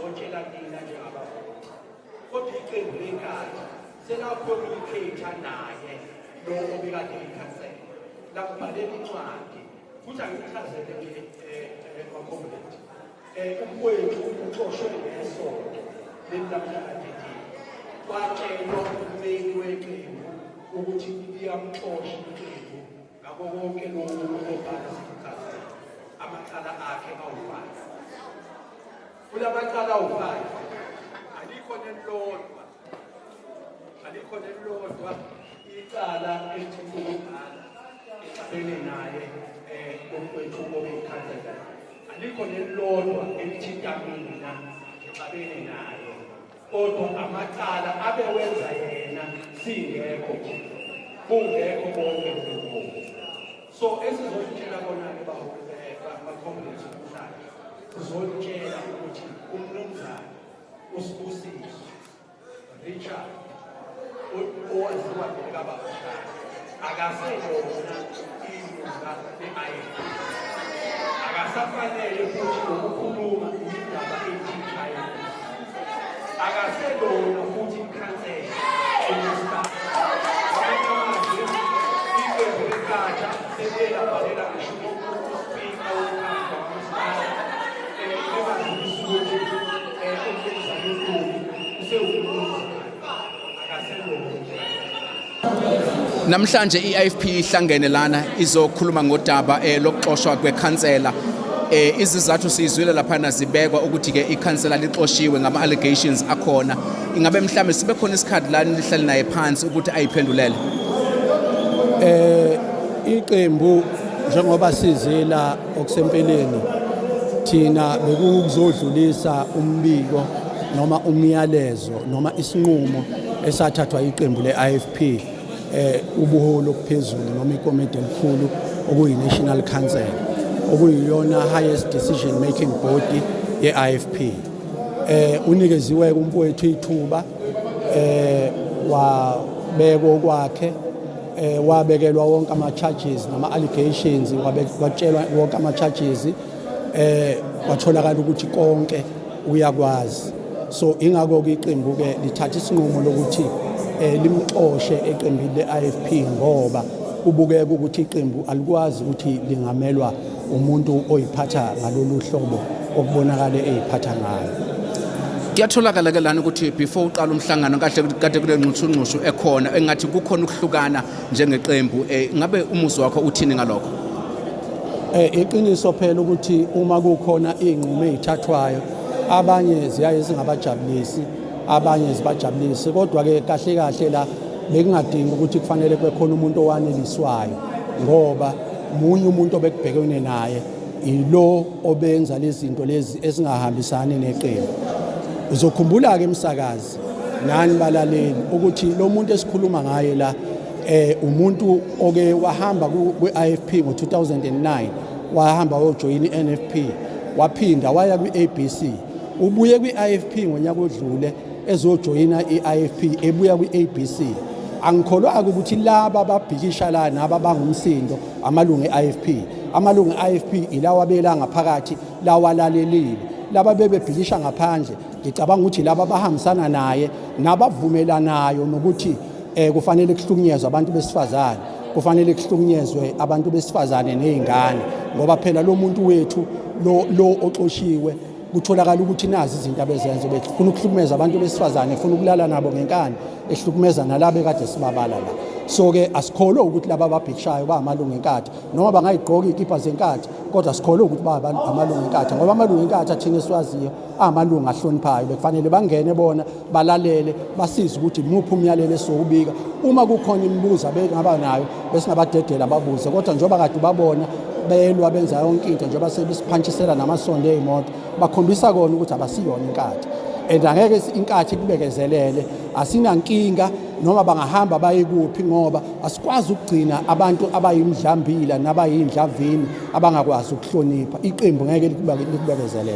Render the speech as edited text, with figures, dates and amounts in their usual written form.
sizotshela nina njengabavoti. Kodwa iqembu leNkatha sela-communicate naye lo obekade eyikhansela, lambhalela incwadi. Futhi angikuchazele nje, ma-comrade, umfowethu uxoshwe ngesonto leli lamhla ka-13. Kwatshelwa ummeli weqembu ukuthi liyamxosha iqembu ngako konke lokhu okobhala sikuchazele amacala akhe awu-5. Kulamacala awu-5 alikho nelilodwa, alikho nelilodwa icala elithinta ukubhala exabene naye umfowethu obeyikhansela, alikho nelilodwa elithinta mina ngixabene naye, kodwa amacala abewenza yena singekho thina, kungekho konke lokho. So esizolitshela kona-ke ma-comrades namhlanje, sizolitshela ukuthi umnumzane uSibusiso Richard, owaziwa ngelikababashana, akaselona ilunga le-IFP, akasafanele futhi nokukhuluma indaba ethinta IFP, akaselona futhi ikhansela umasipala. Ngamanye amazwi, iqembu leNkatha seliye labhalela ngisho uspika womkhandlu kamasipala, ebazisa ukuthi umnumzane uNtuli usewumnumzane, akaselona. Namhlanje i-IFP ihlangene lana izokhuluma ngodaba lokuxoshwa kwekhansela. Izizathu siyizwile laphana zibekwa ukuthi ke ikhansela lixoshiwe ngama allegations akhona. Ingabe mhlambe sibe khona isikhathi la nihlale naye phansi ukuthi ayiphendulele? Iqembu, njengoba sizela okusempeleni, thina bekuzodlulisa umbiko noma umyalezo noma isinqumo esathathwa iqembu le-IFP, ubuholi obuphezulu noma ikomiti elikhulu okuyi-National Council, okuyiyona highest decision making body ye-IFP. Unikeziwe umfowethu ithuba, wabekwa kwakhe, wabekelwa wonke ama charges nama allegations, watshelwa wonke ama charges, kwatholakala ukuthi konke uyakwazi. So ingakho ke iqembu ke lithatha isinqumo lokuthi limxoshe eqembini le-IFP, ngoba kubukeka ukuthi iqembu alikwazi ukuthi lingamelwa umuntu oyiphatha ngalolu hlobo okubonakala eyiphatha ngayo. Kuyatholakala ke lana ukuthi before uqala umhlangano kahle kade kule nxushunxushu ekhona engathi kukhona ukuhlukana njengeqembu. Ngabe umuzwa wakho uthini ngalokho? Iqiniso phela ukuthi uma kukhona izinqumo ezithathwayo, abanye ziyaye zingabajabulisi, abanye zibajabulise, kodwa ke kahle kahle la bekungadingi ukuthi kufanele kube khona umuntu owaneliswayo, ngoba munye umuntu obekubhekene naye, ilo obenza lezi zinto lezi ezingahambisani neqembu. Uzokhumbula ke, emsakazi nani balaleli, ukuthi lo muntu esikhuluma ngaye la umuntu oke wahamba kwi-IFP ngo-2009, wahamba wayojoyina i-NFP, waphinda waya kwi-ABC, ubuye kwi-IFP ngonyaka odlule ezojoyina i-IFP ebuya kwi-ABC. Angikholwa-ke ukuthi laba ababhikisha la naba bangumsindo amalungu e-IFP. Amalungu e-IFP ilawa abela ngaphakathi, lawalalelile. Laba bebebhikisha ngaphandle, ngicabanga ukuthi laba bahambisana naye nabavumelanayo nokuthi kufanele kuhlukunyezwe abantu besifazane, kufanele kuhlukunyezwe abantu besifazane nezingane, ngoba phela lo muntu wethu lo oxoshiwe kutholakala ukuthi nazi izinto abezenzo, befuna ukuhlukumeza abantu besifazane, efuna ukulala nabo ngenkani, ehlukumeza nalabo ekade sibabala la. So ke asikholwe ukuthi laba ababhikishayo ba amalungu eNkatha, noma bangayigqoka izikipa zeNkatha, kodwa sikholwe ukuthi ba amalungu eNkatha, ngoba amalungu eNkatha thina esiwaziyo amalungu ahloniphayo. Bekufanele bangene bona, balalele, basize ukuthi imuphi umyalelo esizowubika. Uma kukhona imibuzo abengaba nayo, besingabadedela babuze, kodwa njengoba kade babona belwa, benza yonke into, njengoba sebesiphantshisela namasondo ey'moto, bakhombisa kona ukuthi abasiyona iNkatha and angeke iNkatha ikubekezelele. Asinankinga noma bangahamba baye kuphi, ngoba asikwazi ukugcina abantu abayimdlambila nabayindlavini abangakwazi ukuhlonipha iqembu. Ngeke likubekezelele.